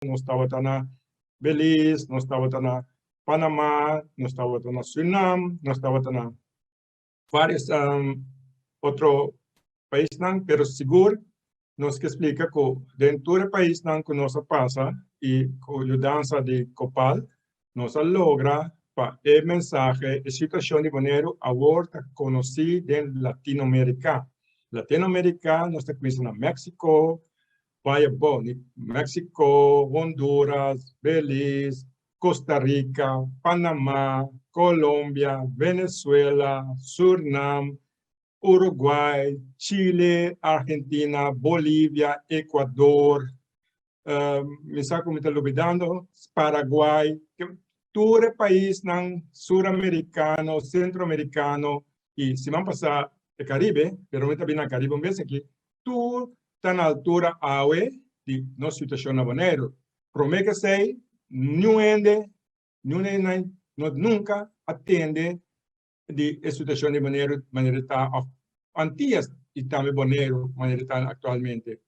Nos tabata na Belize, nos tabata na Panama, nos tabata na Surinam, nos tabata na varios otro paisnan, pero sigur nos ke splika ku den tur e paisnan ku nos a pasa i ku yudansa di Copal nos a logra pa e mensahe, e situashon di Boneiru awor ta konosí den Latinomerika. Latinomerika nos ta kuminsa na Mexico, bai abou, Mexico, Honduras, Belize, Costa Rica, Panama, Colombia, Venezuela, Surinam, Uruguay, Chile, Argentina, Bolivia, Ecuador, mi sa ku mi ta lubidando, Paraguay, tur e paisnan suramerikano, sentroamerikano i siman pasá e Karibe, pero mi ta bini na Karibe un bes aki, tur ta na altura awe di nos situashon na Boneiru. Promé ku esei, niun hende, niun hende no nunka a tende di e situashon di Boneiru manera ta òf Antias i tambe Boneiru manera ta aktualmente.